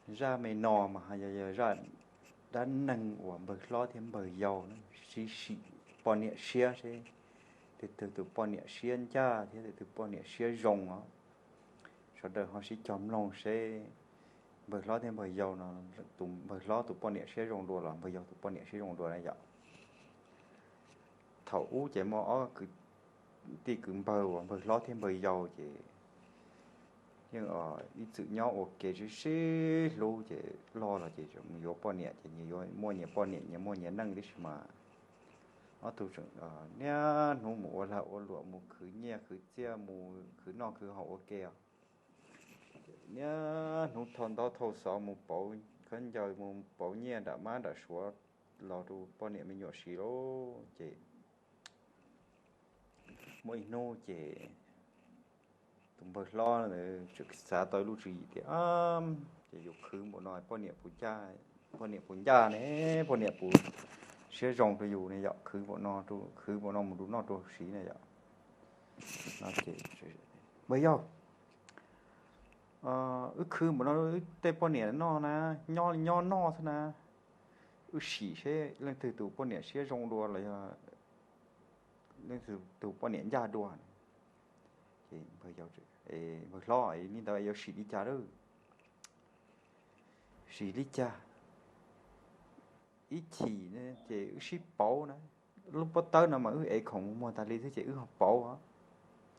Zaj me no mas yog, yog zaj dab neeg uas npawg hlob thiab npawg yau sib sim poj niam siab seb tus twg tus poj niam siab ncaj thiab tus twg poj niam siab zoo os. Sawv daws ho sib cog mloog seb npawg hlob thiab npawg yau no, tus npawg hlob tus poj niam siab zoo dua los npawg yau tus poj niam siab zoo dua na yom. Thaum ub ces muaj ob kwv tij kwv npawg uas npawg hlob thiab npawg yau ces yeej ib txwm nyob ua ke sib sib hlub ces loj los ces mus yuav poj niam ces nyias yuav muaj nyias poj niam nyias muaj nyias neej tib si mas. Ob tug tseem niaj hnub mus ua lag ua luam mus khwv nyiaj khwv txiaj mus khwv noj khwv haus ua ke os. Niaj hnub thauj ntaub thauj xov mus pauv khaub ncaws mus pauv nyiaj nram mab nram suav los rau poj niam me nyuam siv lauj. Ces muaj ib hnub ces tus npawg hlob ntawd tseem xav tau ib lub tswv yim tias, ces yus khwv npaum no poj niam puas ncaj, poj niam puas ncaj ne, poj niam puas siab zoo rau yus ne yom, khwv npaum no, khwv npaum no mus rau noj rau siv ne yom. Npawg yau, wb khwv npaum no wb tej poj niam noj na, nyob li nyob noj xwb na, wb sim seb leej twg tus poj niam siab zoo dua los yog leej twg tus poj niam ncaj dua. Ces npawg hlob, li ntawd yuav sim li cas lawm? Sim li cas? Ib chim ces wb sib pauv na, lub pob tawb no mas wb ev khoom mus muag tas li xwb ces wb ho pauv.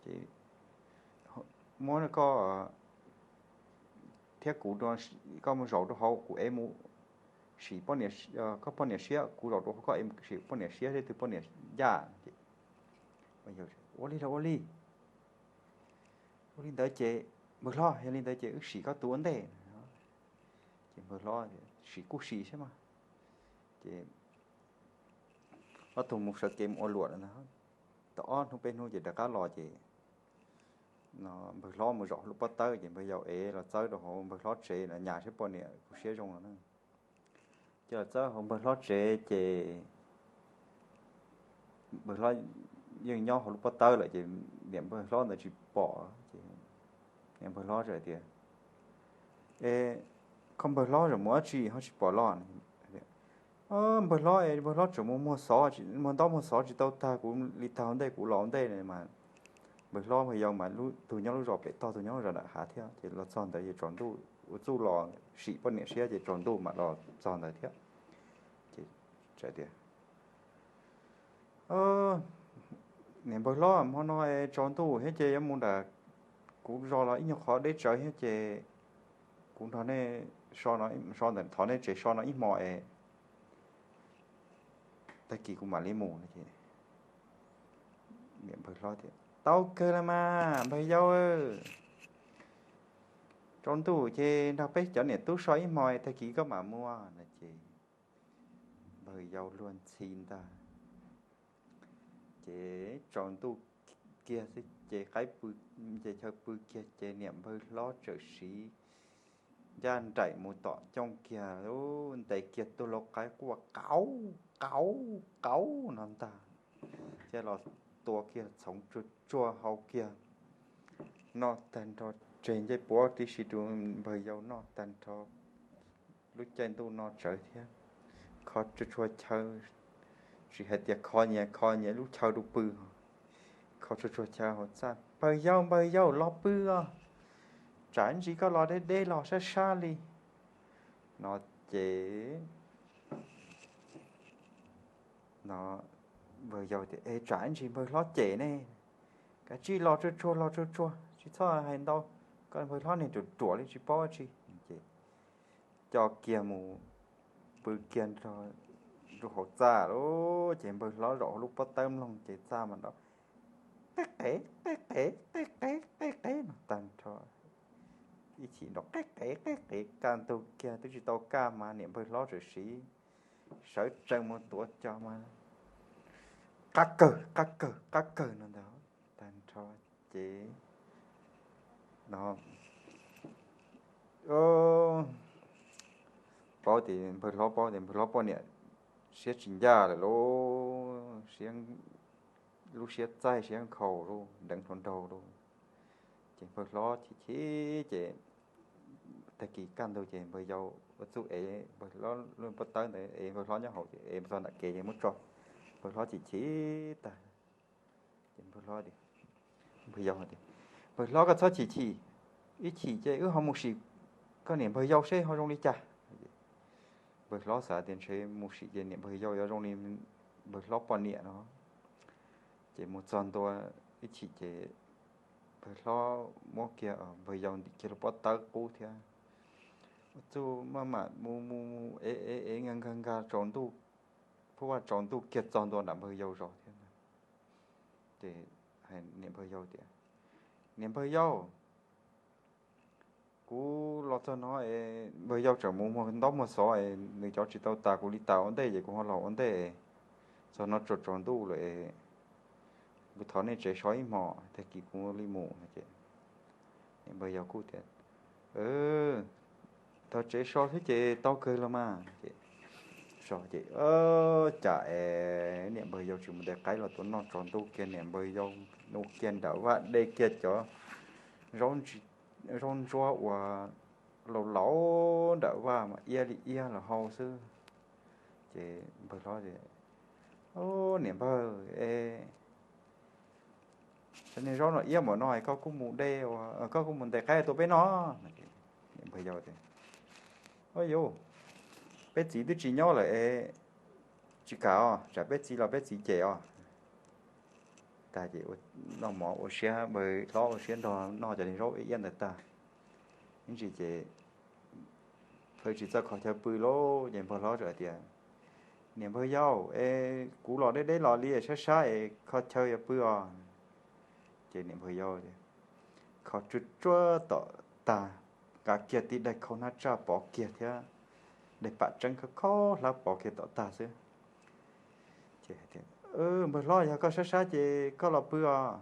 Ces muab koj thiab kuv, koj mus zaum rau hauv kuv ev mus sim koj poj niam siab, kuv zaum rau hauv koj ev sim poj niam siab seb twg poj niam ncaj. Ua li los ua li. Ua li ntawd ces npawg hlob, yog li ntawd ces wb sim koj tus ua ntej. Ces npawg hlob sim kuj sim saib mas. Ces ob tug mus sawv kev mus ua luam lawm ntag. Tau ob hnub peb hnub ces rov qab los ces npawg hlob mus zaum hauv lub pob tawb ces npawg yau ev los txawb rau hauv npawg hlob tsev los nyas seb poj niam puas siab zoo no na. Ces los txawb hauv npawg hlob tsev ces npawg hlob yeej nyob hauv lub pob tawb lawm ces niam npawg hlob ntawd tsis pom. Ces niam npawg hlob txawm tias, E, koj npawg hlob zaum mus dab tsi ho tsis pom los? Npawg hlob, npawg hlob tseem mus muag xov, muag ntaub muag xov tsis tau tag, kuv li tag ua ntej kuv los ua ntej mas npawg hlob npawg yau mas tus nyob lub zos pem toj tus nyob lub zos nram hav thiab ces los txog ntawd ces tsaus ntuj, ua txuj los sim poj niam siab ces tsaus ntuj mam los txog ntawd thiab. Ces tias, Niam npawg hlob, hmo no tsaus ntuj thiab ces yuav mus nram kuv zos los ib nyuag qhov deb tsawv thiab ces kuv nrog nej so no, so ntawm thov nej tsev so no ib hmo es tag kis kuv mam li mus no ces niam npawg hlob tias, Tau kawg los mas npawg yau, tsaus ntuj ces nrog peb cov niam tub so ib hmo es tag kis koj mam mus no ces npawg yau luag ntxhi ntag. Ces tsaus ntuj kiag xwb ces qaib pw, ces chaw pw kiag ces niam npawg hlob txawm siv ncaj nraim mus tom cooj kiag, ntes kiag tug lau qaib quaj qauv qauv qauv no ntag, thiab los tua kiag txhoov tsuag tsuag hau kiag noj tag nrho, tseg ncej puab tib si rau npawg yau noj tag nrho. Lub caij ntuj no tsawv thiab, kho tsuag tsuag chaw, tsis hais tias kho nyias kho nyias lub chaw rau pw, kho tsuag tsuag chaw hauv txaj, Npawg yau, npawg yau, los pw os, tsam ntsis koj los deb deb los sab sab li no ces no npawg yau tias, E, tsam ntsis npawg hlob cem ne, kav tsij los tsuag tsuag los tsuag tsuag tsis txhob hais ntau, koj npawg hlob niag ruam ruam li tsis paub tsi. Ces coj kiag mus pw kiag rau hauv txaj lauj, ces npawg hlob zaum hauv lub pob tawb mloog ces txaj mas nrov qeb qev qeb qev qeb qev qeb qev no tag nrho. Ib chim nrov qeb qev qeb qev kaj ntug kiag twb tsis tau kaj mas niam npawg hlob txawm siv sawv tsees mus tuav cos mas qab kawg qab kawg qab kawg no ntag tag nrho. Ces no paub tias npawg hlob, paub tias npawg hlob poj niam siab tsis ncaj lawm lauj, siab, lub siab txaij siab nkhaus lauj, nteev hluas nraug lauj. Ces npawg hlob chim chim ces tag kis kaj ntug ces npawg yau ua txuj ev npawg hlob lub pob tawb ntawd, ev npawg hlob nyob hauv ces ev txog nram kev ces muab tso. Npawg hlob chim chim tag ces npawg hlob tias, npawg yau tias, npawg hlob koj txhob chim chim, ib chim ces wb ho mus sim koj niam npawg yau seb ho zoo li cas. Npawg hlob xav tias ntshe mus sim ces niam npawg yau yuav zoo li npawg hlob poj niam no. Ces mus txog ntua ib chim ces npawg hlob muab kiag npawg yau ntim kiag lub pob tawb qub thiab. Ua txuj maj mam mus mus mus ev ev ev nkag nkag nkag tsaus ntuj, phuj vaj tsaus ntuj kiag txog ntua nram npawg yau zos thiab. Ces hais niam npawg yau tias, niam npawg yau, kuv los txog no es npawg yau tseem mus muag ntaub muag xov es nws cov tsis tau tas kuv li tas ua ntej ces kuv ho los ua ntej. Txog no tsaus tsaus ntuj lawm es kuv thov nej tsev so ib hmos tag kis kuv li mus no ces niam npawg yau kuj tias, thov tsev so xwb ces tau kawg los mas. Ces so ces cas es niam npawg yau tsis mus ntes qaib los tuaj noj tsaus ntuj kiag, niam npawg yau ua kiag nram vaj de kiag cov zaub ntsuab uas laus laus nram vaj mas iab li iab los hau xwb. Ces npawg hlob tias, niam npawg, cov niag zaub no iab npaum no koj kuj mus de, koj kuj mus ntes qaib tuaj peb noj. Niam npawg yau tias, ua yuv, peb txiv twb tsis nyob lawm es tsis kam os, tsam peb txiv los peb txiv cem os. Tag ces noj mov ua siab, npawg hlob ua siab nrog noj cov niag zaub iab ntawd tag, ib ntsis ces pheej tsis txawj kho chaw pw lauj. Ces npawg hlob txawm hais tias, niam npawg yau, es kuv los deb deb los li es sab sab es kho chaw yuav pw os. Ces niam npawg yau kho tsuag tsuag tom tag, nqa kiag tib daim khau hnab tsaj pov kiag thiab daim pam tseeb kho kho hlab pov kiag tom tag xwb. Ces, npawg hlob, yog koj sab sab ces koj los pw os.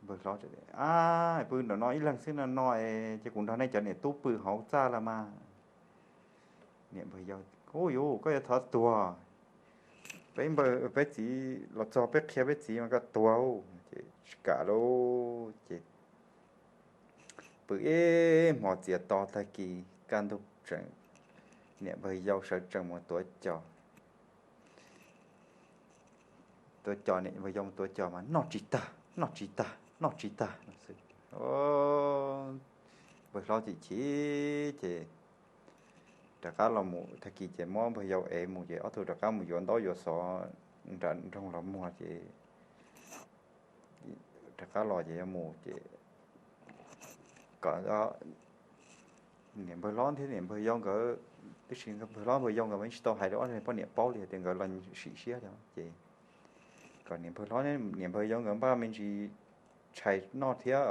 Npawg hlob, a, pw nram no ib leeg xwb no no es ces kuv nrog nej cov niam tub pw hauv txaj los mas. Niam npawg yau, ua yuv, koj yuav thov tuag, peb npawg peb txiv los txog peb qhia peb txiv mas koj tuag. Ces tsis kam lauj. Ces pw ib hmos txias to tag kis kaj ntug tseem, niam npawg yau sawv tsees mus tuav cos, tuav cos, niam npawg yau mus tuav cos mas noj tsis tag, noj tsis tag, noj tsis tag xwb. Npawg hlob chim chim ces rov qab los mus tag kis ces muab npawg yau ev mus ces ob tug rov qab mus yuav ntaub yuav xov nram nroog los muag ces rov qab los ces yuav mus ces kom niam npawg hlob thiab niam npawg yau nkawd, tiam sis npawg hlob npawg yau nkawd mas tsis tau hais rau ob poj niam paub li tias nkawd los sim siab li ces kom niam npawg hlob niam npawg yau nkawd npaj me ntsis tshais noj thiab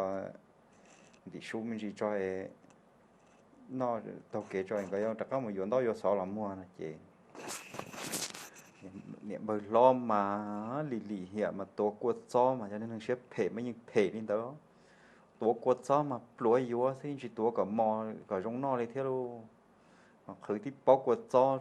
ntim su me ntsis tso, noj taug kev tso nkawd yuav rov qab mus yuav ntaub yuav xov los muag no ces niam npawg hlob mas lim lim hiam mas tuav kua txob mas yog neeg siab phem mas yeej phem li ntawd. Tuav kua txob mas pluav yuav xwb, tsis tuav kom mos kom zoo noj li thiab lauj. Mas qhwv tib pob kua txob